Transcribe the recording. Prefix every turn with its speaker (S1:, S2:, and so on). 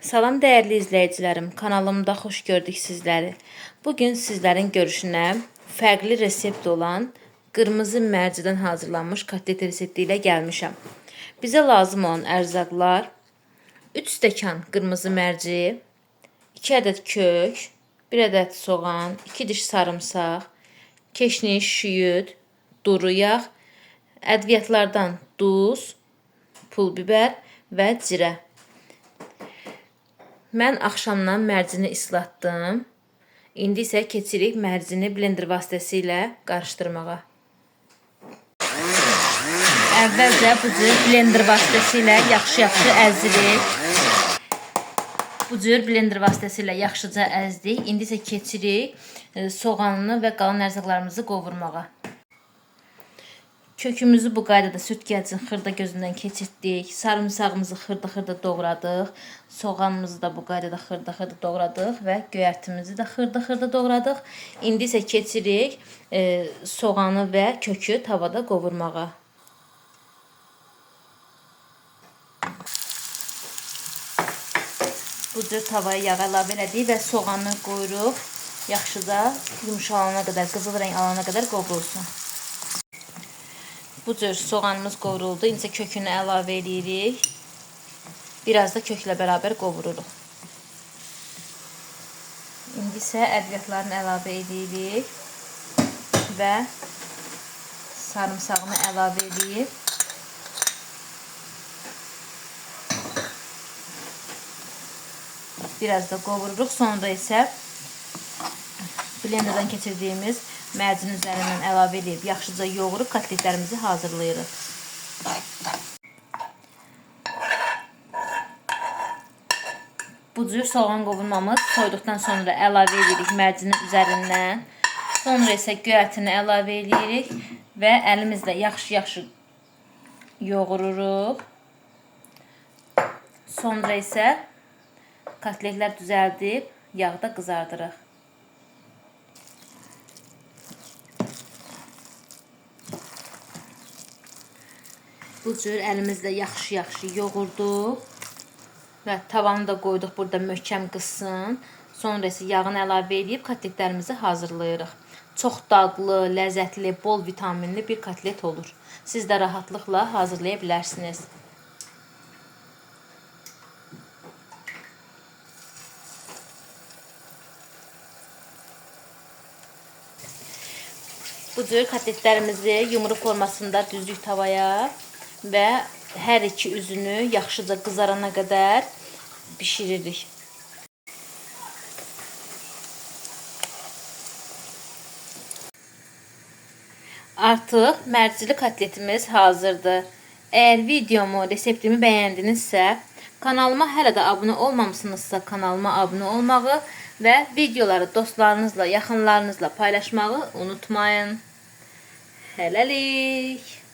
S1: Salam dəyərli izləyicilərim, kanalımda xoş gördük sizləri. Bugün sizlərin görüşünə fərqli resept olan qırmızı mərcidən hazırlanmış kotlet resepti ilə gəlmişəm. Bizə lazım olan ərzaqlar: 3 stəkan qırmızı mərci, 2 ədəd kök, 1 ədəd soğan, 2 diş sarımsaq, keşniş, şüyüd, duru yağ, ədviyyatlardan duz, pul biber və cirə. Mən axşamdan mərcini islatdım. İndi isə keçirik mərcini blender vasitəsilə qarışdırmağa. Əvvəlcə bu cür blender vasitəsilə yaxşı-yaxşı əzirik. Bu cür blender vasitəsilə yaxşıca əzdik. İndi isə keçirik soğanını və qalan ərzaqlarımızı qovurmağa. Kökümüzü bu qaydada sütgəcin xırda gözündən keçirtdik. Sarımsağımızı xırda-xırda doğradıq. Soğanımızı da bu qaydada xırda-xırda doğradıq və göyərtimizi də xırda-xırda doğradıq. İndi isə keçirik soğanı və kökü tavada qovurmağa. Bu cür tavaya yağ əlavə elədik və soğanı qoyuruq. Yaxşıca yumşalana qədər, qızıl rəng alana qədər qovrulsun. Bu cür soğanımız qovruldu. İndi isə kökünü əlavə eləyirik. Biraz da köklə bərabər qovururuq. İndi isə ədviyyatlarını əlavə edirik və sarımsağını əlavə edib biraz da qovururuq. Sonunda isə blenderdan keçirdiyimiz mərcinin üzərindən əlavə edib yaxşıca yoğurub kotletlərimizi hazırlayırıq. Bu cür soğan qovurmamız soyuduqdan sonra əlavə edirik mərcinin üzərindən. Sonra isə göyərtini əlavə edirik və əlimizlə yaxşı-yaxşı yoğururuq. Sonra isə kotletlər düzəldib yağda qızardırıq. Bu cür əlimizlə yaxşı-yaxşı yoğurduq və tavanı da qoyduq burada möhkəm qızsın. Sonra isə yağını əlavə edib kotletlərimizi hazırlayırıq. Çox dadlı, ləzzətli, bol vitaminli bir kotlet olur. Siz də rahatlıqla hazırlaya bilərsiniz. Bu cür kotletlərimizi yumru formasında düzdük tavaya və hər iki üzünü yaxşıca qızarana qədər bişiririk. Artıq mərcili kotletimiz hazırdır. Əgər videomu, reseptimi bəyəndinizsə, kanalıma hələ də abunə olmamışsınızsa kanalıma abunə olmağı və videoları dostlarınızla, yaxınlarınızla paylaşmağı unutmayın. Hələlik.